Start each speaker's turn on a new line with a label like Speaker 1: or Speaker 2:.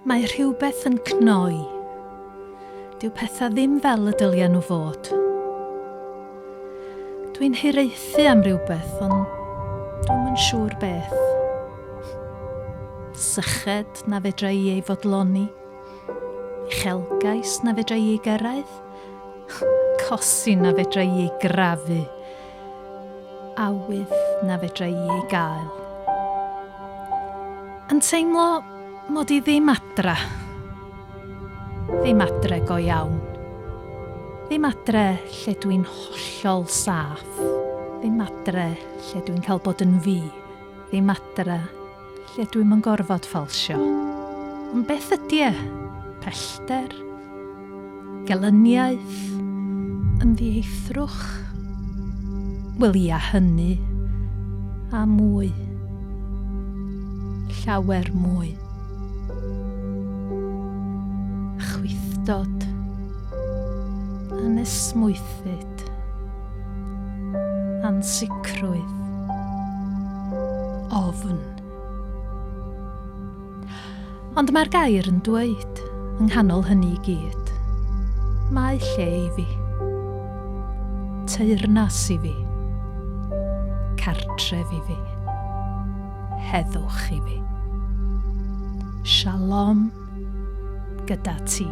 Speaker 1: Mae rhywbeth yn cnoi. Dyw pethau ddim fel y dylia nhw fod. Dwi'n hiraethu am rywbeth, ond dwi'm yn siŵr beth. Syched na fedra i ei fodloni. Uchelgais na fedra i ei gyrraedd. Cosi na fedra i ei grafu. Awydd na fedra i ei gael. Yn teimlo mod i ddim adra. Ddim adre go iawn. Ddim adre lle dwi'n hollol saff. Ddim adre lle dwi'n cael bod yn fi. Ddim adre lle dwi'm yn gorfod ffalsio. Ond beth ydy e? Pellter? Gelyniaeth? Ymddieithrwch? Wel ia, hynny. A mwy. Llawer mwy. Chwithdod. Anesmwythyd. Ansicrwydd. Ofn. Ond mae'r gair yn dweud, yng nghanol hynny i gyd, mae lle i fi. Teyrnas i fi. Cartref i fi. Heddwch i fi. Shalom gyda ti.